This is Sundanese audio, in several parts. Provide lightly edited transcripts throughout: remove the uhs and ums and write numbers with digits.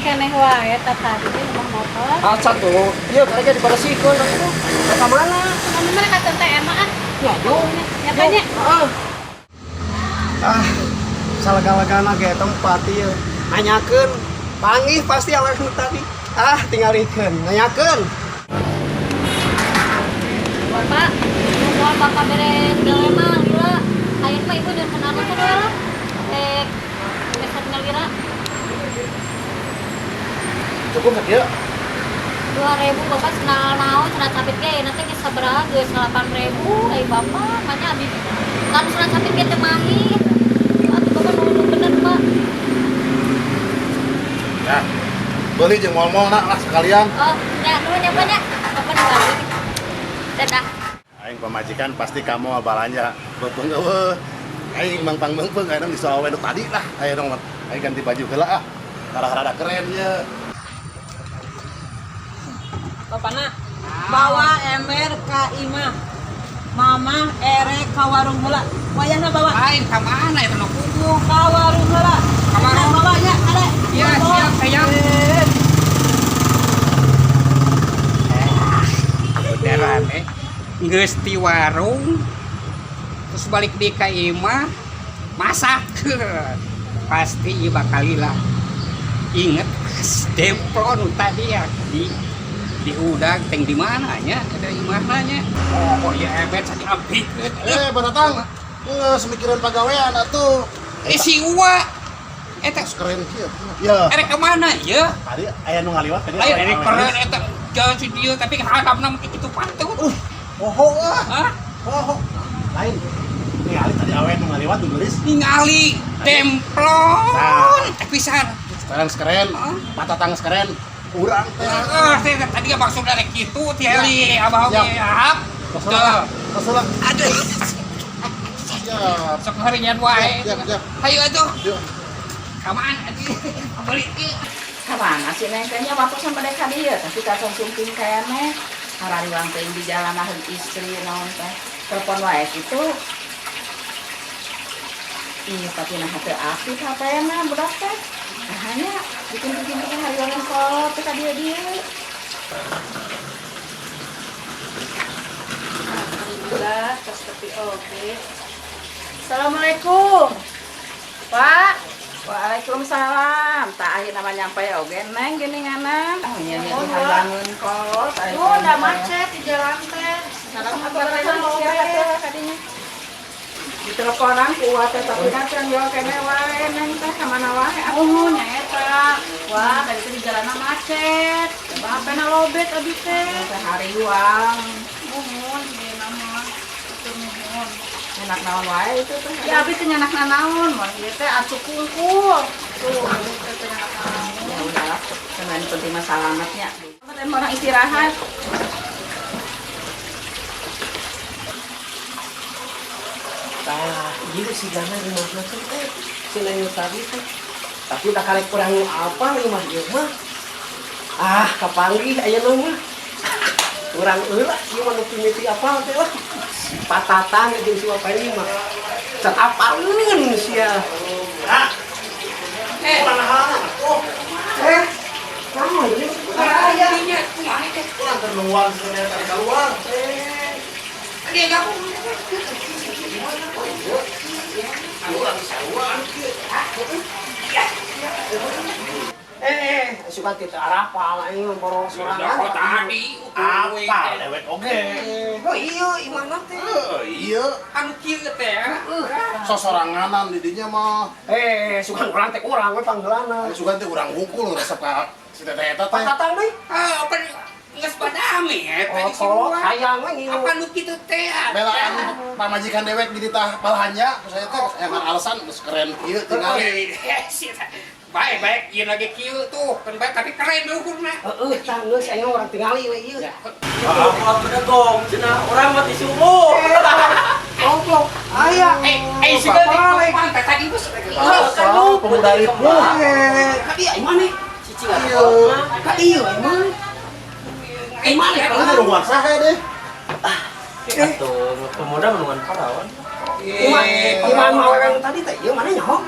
Keneh wae eta tadi rumah motor. Acan tuh, iya karena dibersihkeun atuh. Ka mana? Mana mereka teh emak ah. Ya, yuk. Ya kan ya? Heeh. Ah, salaga-lagana ge tempat ieu. Nanyakeun, panggih pasti awewe nu tadi. Ah, tingalikeun, nanyakeun. Bapak, mau bapak beres gawe mah lila. Ayeuna mah ibu nyuruh kenapa kan we lah. Eh, besok ngalira Cukup sakieu. 2000 bapak senal naon cenah capit ge nanti geus sabaraha geus 8000 ai bapak makanya abi kan cenah capit ge teu mahi. Atuh bapak nu bener, Pak. Ya. Beli jeung mall-mall nak lah sekalian. Oh, ya nuhun ya Pak nya. Bapak nu balik. Dadah. Aing pamajikan pasti kamu balanja. Beupeung eueuh. Aing mangpang meungpeung aing di soal nu tadi lah. Ayo dong, aing ganti baju heula ah. Rada-rada keren ye. Bapana bawa ember ka imah. Mamah erek ka warung heula. Wayahna bawa. Lain ka mana itu nu kuku? Ka warung heula. Ka warung. Bawa nya, kade. Iya, siap, sayang. Beneran eh. Geus ti warung terus balik di ka imah masak. Pasti ieu bakal lila. Inget demplon tadi ya di udang teng di mana nya ada imahna nya. Oh, iya ebet sadi ampikeun. Eh, baratang. Geus mikirin pagawean atuh. Eh si Uwa eta Keren kieu. Ya. erek ka mana ieu? Tadi aya nu ngaliwat tadi. Lain erek keren eta jalan si dieu tapi hadapna mah kitu patut. Poho ah. Hah? Poho. Lain. Ningali tadi awe nu ngaliwat nu geulis. Ningali demplon Nah. pisan. Sekarang sekeren, patatang sekeren. Urang teh. Ah, teh tadi maksudna rek kitu ti heli abah oge Siap. hap. Keselak. Keselak. Aduh, Siap. sok harian wae. Siap, siap. Hayu atuh. Yuk. Kamaan atuh. Beli ieu. Kamana sih neng teh nya waktu sampai ka dieu tapi katon sumping keneh. Harariwang teuing di jalan ahli istri naon teh. Telepon wae kitu. Ih, tapi nah teu aktif HP-na budak teh. Nah hanya bikin-bikin teh hariwangan kolot teh ka dieu-dieu. Alhamdulillah, tos tepi oge. Assalamualaikum. Pak, Waalaikumsalam. Tak akhirna mah nyampe oge neng geuninganan. Oh nya nya Oh, hariwangeun kolot. oh, udah macet di jalan teh. Salam kabar kadinya. Di teleponan ku uwa teh tapi kan can jawab keneh wae neng teh ka mana wae atuh. Oh, nyaeta. Wah, tadi teh di jalanan macet. Coba HP-na lobet abi teh. Teh hariwang. Muhun, ieu nama. Itu muhun. Enak naon wae itu teh. Ya abi teh nyanak nanaon, mah ieu teh acuk kungkul. Tuh, abi teh teu nyanak nanaon. Ya udahlah, yang penting mah salamatnya. Teh orang istirahat. Tah, ieu sigana imahna teh si neng nu tadi teh. Tapi tak karek kurang nu apa imah ieu mah. Ah, kapanggih ayeuna mah. Urang heula ieu mah nu mimiti apal teh lah. Patatang jeung si bapak ini mah. Can apaleun sia. Ah, Eh, kurang halana atuh. Eh, naon ieu? aya dinya kumaha teh? Kurang keur nungguan sebenarnya tadi keluar. Tadi aku Urang saruan kieu. Eh, suka teu arapal aing mah borong sorangan. kok tadi Apal dewek oge. Oh iya, imahna teh. Heuh, iya. Anu kieu teh. Sosoranganan di dinya mah. Eh, sugan urang teh urang we panggeulana. Aya sugan teh urang hungkul resep ka si teteh eta teh. Patatang deui. Ah, apa geus badame eta Oh, di kolot sini. hayang we ngilu. Apa nu kitu teh? Belaan pamajikan dewek di ditah palahanya ku saya teh yang alasan geus keren kieu tingali. Baik, baik, ieu lagi kieu tuh, kan baik tapi keren luhurna. Heeh, tah geus aing urang tingali we ieu. Apa bedegong cenah urang mah ti subuh. Goblok. Aya. Eh, eh sudah di teh tadi bos. Kan lu pemuda ripuh. Eh, ka dieu aing maneh? Cicing atuh. Ka dieu aing maneh? Eh, mana Mana nungguan saha deh? Atuh pemuda menungguan pahlawan. Imah imah nu awewe nu tadi teh ieu mana nyaho?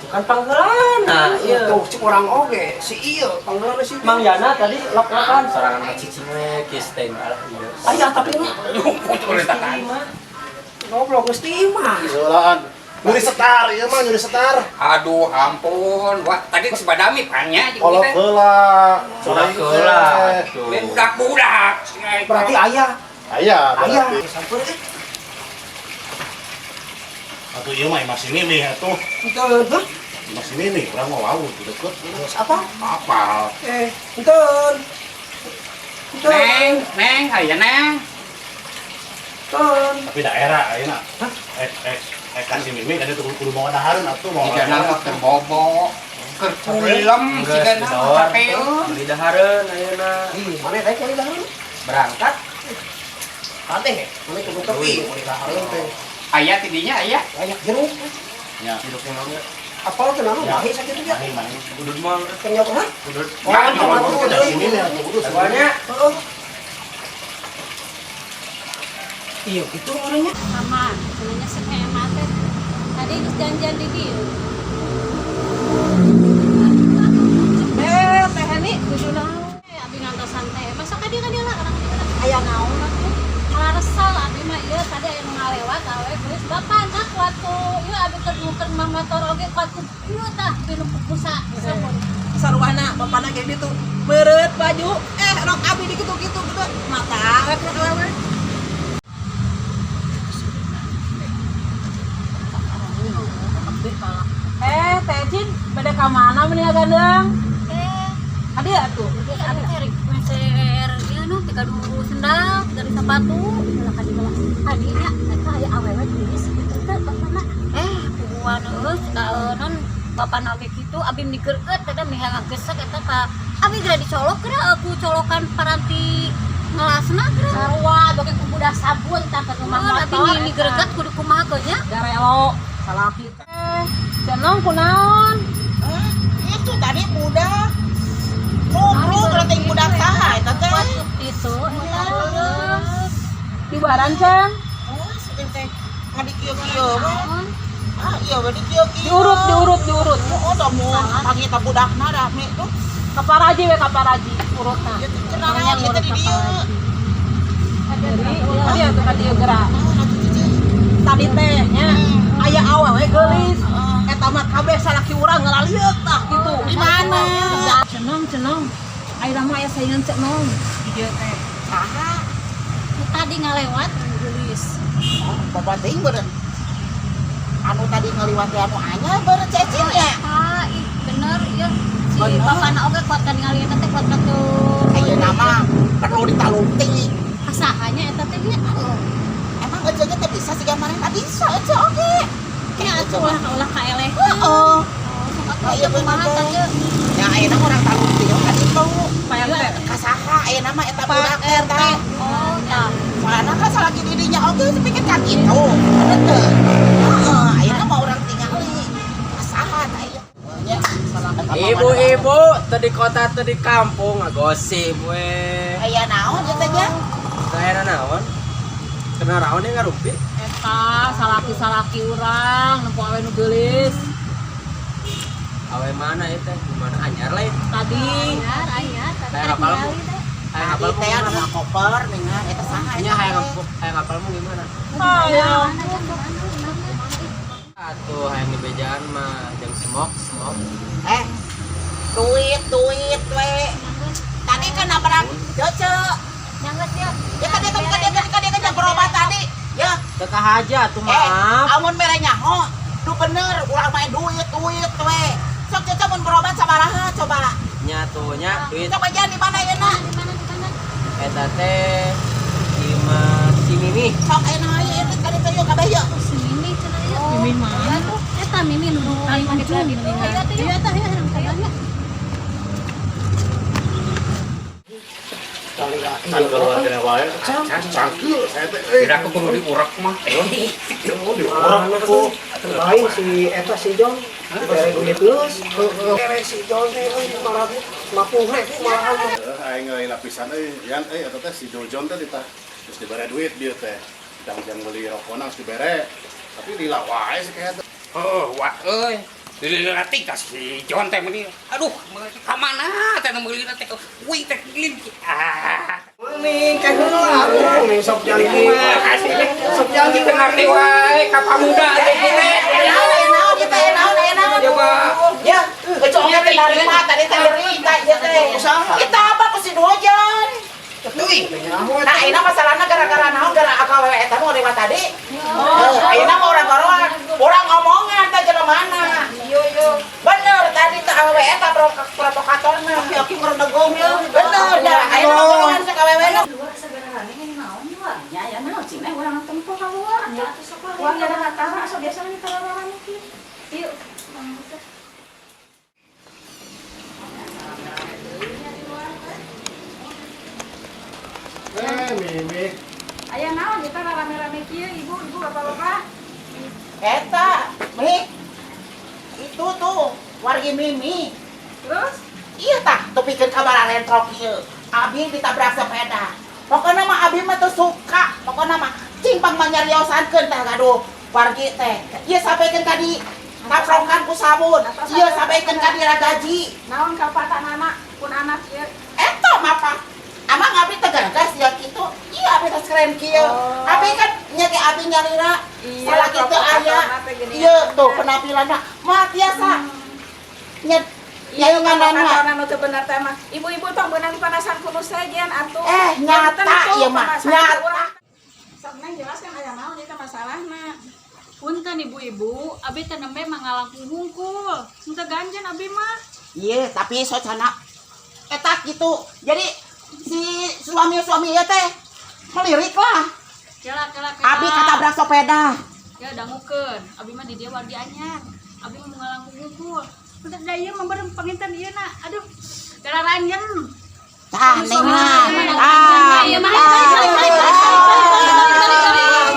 Kan pangheulana ieu. Tuh cek urang oge, si ieu pangheulana si Mang Yana tadi lok-lokan sorangan mah cicing we kiss teh alah ieu. Aya tapi mah goblok geus ti imah. Heulaan. Nyuri setar ieu mah nyuri setar. Aduh ampun, wah tadi geus badami pannya jeung Kolot kita. heula. Kolot heula atuh. Lain budak-budak. Berarti aya, Aya aya. berarti. Sampeun eh. Atuh ieu mah imah sini nih atuh. Henteu, hah? Imah sini nih urang mah wau tuh deket. Terus apa? Apal. Eh, henteu. Henteu. Neng, neng, aya neng. Henteu. Tapi daerah ayeuna. Hah? Eh kasih mimi ada tuh kudu mau dahareun atuh mau. Jika nama keur bobo, keur kulem, Geus jika nama didor. capeun. Beli dahareun ayeuna. Ih, mana rek meuli dahareun? Berangkat. Tante he, mana kudu tepi meuli dahareun teh. Aya tidinya aya. Aya jeruk. Ya. Jeruknya naon? Apal teh naon? Ya. Mahi sakitu dia. Mahi mahi. Udud moal. Kenyal hah? Udud. Oh, Kudu deui. sini nih atuh kudu. Soalnya Heeh. Iya, gitu orangnya. Sama, sebenarnya si Emma teh. Tadi geus janjian di dieu. Eh, Teh Heni, Kudu naon? Eh, abi ngantosan teh. Masa ka dieu ka dieu lah orang dieu lah. aya naon atuh? Malah resel abi mah ieu tadi aya nu ngalewat awe geus bapana kuat ku ieu abi keur nuker mah motor oge kuat ku ieu tah pinuh pusa sampun. Sarwana bapana kayak gitu. Beureut baju, eh rok abi di kitu-kitu gitu. Mata we rok awewe. Eh, Teh Cin, beda ka mana meni gandeng? Eh, Adi atuh. Jadi abi teh rek meser ieu nu tiga dulu sendal, tiga di sepatu, lah ka dieu lah. Tadinya eta aya awewe geulis kitu teh bapana. Eh, puguan geus ka non bapana oge kitu abi migerkeut eta meh ngagesek eta ka abi geura dicolok geura ku colokan paranti ngelasna geura. Sarua bagi ku budak sabun tah ke rumah Mun abi motor. migerget kudu kumaha ke nya? Garelo salaki teh. Cenong kunaon? Itu tadi budak. Nubruk berarti budak saha eta teh. Itu Dibaran ceng. Oh, teh ngadikieu-kieu we. Ah, iya we dikieu-kieu. Diurut, diurut, diurut. Oh, da mu panggil ta budakna rame tuh. Kaparaji we kaparaji urutna. Ya cenah naon ieu teh di dieu. Jadi, tadi atuh ka dieu gerak. Naon atuh cici? Tadi teh nya aya awewe geulis. Heeh. Eta mah kabeh salaki urang ngalalieuk tah kitu. Di mana? Cenong, cenong. Ayeuna mah aya saingan cenong di dieu teh. Saha? Tadi ngalewat geulis. Oh, bapak teuing beureun. Anu tadi ngaliwat teh anu anyar beureun cecil ya. Ah, ih, bener ieu si Bener. bapana oge kuat kan ningali eta teh kuat ka tuh. Ayeuna mah perlu ditalungti. Kasahanya eta teh nya. Emang ece teh bisa siga manehna bisa ece oge. Nya atuh ulah ulah kaeleh. Heeh. Oh, sok atuh Iya, ieu kumaha bener. tah teh? Ya ayeuna urang talungti ka ditu. Pak RT. Kasaha ayeuna mah eta Pak budak teh RT. tah. Oh, tah. Soalna kan salaki didinya oge sepikir ka kitu. Bener teu? Heeh, ayeuna mah urang tingali. Kasaha tah ieu. Nya, Ibu-ibu teu di kota teu di kampung ngagosip we. Aya naon ieu teh nya? Daerah naon? Kena raon yang ngarupi. Eta salaki-salaki urang nempo awe nu geulis. Awe mana itu teh? Gimana anyar lain? Tadi Anyar, anyar, tadi Kayak karek apal, Bu. ningali teh. Hayang Tadi apal teh anu gimana? koper ningan eta saha Nya eta hayang teh? hayang apalmu gimana? Hayang. Atuh hayang dibejaan mah jeung semok semok. Eh, duit duit we. Tadi kan nabrak cece. Jangan ya. Ya kan dia kan dia kan dia kan berobat tadi. Ya, Teu kahaja atuh eh, maaf. amun mere nyaho, nu bener ulah main duit duit we. Sok cece mun berobat sabaraha coba. Nya tuh nya duit Coba jangan di mana ayeuna? Di mana di mana? eta teh Ima si Mimi. Sok ayeuna ieu teh kali teh yeuh kabeh yeuh. Oh, si Mimi cenah ieu. Mimi mana? Eta Mimi nu paling ujung gitu. Ayo atuh yeuh tah yeuh hayang Can keluar kena wae. Cangkeul saya teh. Eh, Tidak aku kudu diurek mah. diurek tuh. Lain si eta si Jon, bere duit geus. Bere si Jon teh euy 50.000 malahan. Aing euy lapisan euy, yan euy eta teh si Jojon teh ditah terus dibere duit dia teh. Ditah jang beli rokona geus dibere. Tapi lila wae si kayak teh. Heuh, wah euy. Lila teh si John teh meuni. Aduh, ka mana teh nu meuli teh. Wih teh lin. Ah. Ming kayak heula atuh ming sok jangki. Makasih teh. Sok jangki Teu ngarti wae ka pamuda teh teh. Naon ieu teh, naon aya naon. Coba. Ya, kecoa teh narima tadi teh derita ieu teh. Kita apa ku si Dojan? Nah, ayeuna masalahna gara-gara naon gara awewe eta mah lewat tadi. Ayeuna mah urang baroan, urang ngomongan teh jelemana. Bener tadi teh awewe eta provokatorna. Aki meredegong ya. Bener dah, ayeuna mah baroan sok awewe na. Luar sagarana ini naon luar? Ya ya naon cing urang tempo kaluar. Ya atuh sok Uang kada tara asa biasana kita lawaran kieu. Yuk. Eh, Mimi. Aya naon kita rame-rame kieu ibu, ibu bapak-bapak. Eta, Mi. Itu tuh wargi Mimi. Terus Iya tah, tepikeun ka baralentrok ieu. Abi ditabrak sepeda. Pokokna mah abi mah teu suka. Pokokna mah cing pang manyariosankeun tah gaduh wargi teh. Ieu sampaikeun ka di taprokan ku sabun. Ieu sampaikeun ka di ragaji. Naon kapatanana pun anak ieu? Eta mah apa? Amang abi teh gagas ya kitu. Iya abi teh keren kieu. Abi kan nya ge abi nyalira. Iya, Salah kitu aya. Iya tuh penampilanna mah tiasa. Nya Iya, nyainganana. nu teu bener teh mah. Ibu-ibu tong beunang dipanasan ku nu sejen atuh. Nyata ieu mah. Nyata. Sok neng jelaskan aya naon ieu teh masalahna. Punten ibu-ibu, abi teh nembe mangalangkung hungkul. Henteu ganjen abi mah. Iya, tapi socana eta gitu. Jadi si suami-suami ieu teh melirik lah. Kela kela kela. Abi katabrak sepeda. Ya dangukeun. Abi mah di dieu wargi anyar. Abi mah ngalangkung hungkul. Henteu da ieu mah bareng panginten ieu na. Aduh, gara ranjen. Tah, neng mah. Tah. Iya mah. Balik balik balik balik balik balik.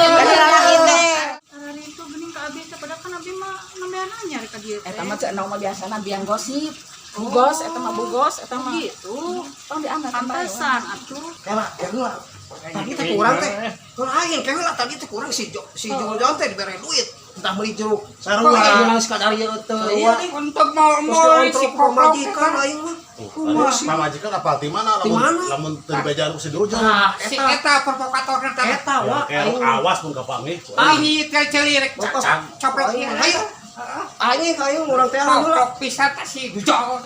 Jadi lalaki teh. Karena itu geuning ka abi teh padahal kan abi mah nembean anyar ka dieu teh. Eta mah cek mah biasana biang gosip. Bugos eta mah bugos eta mah. Gitu. Tong diambil Pantesan atuh. Kela, kela. Tadi teh kurang teh. Kurang aing kela tadi teh kurang si si Jojon teh dibere duit. Entah beli jeruk. Sarua. Sarua. Sekadar ieu teh. Untuk mau mau si koplok pamajikan aing mah. Pamajikan apa di mana Di lamun mana? lamun teu dibejaan ku si Durjo. Nah, si eta provokatorna teh. Eta wa Kayak aing. awas mun kapanggih. Ahi teh celirik coplok ieu. Ayo. Aing aing urang teh heula. Coplok pisan teh si Jojon.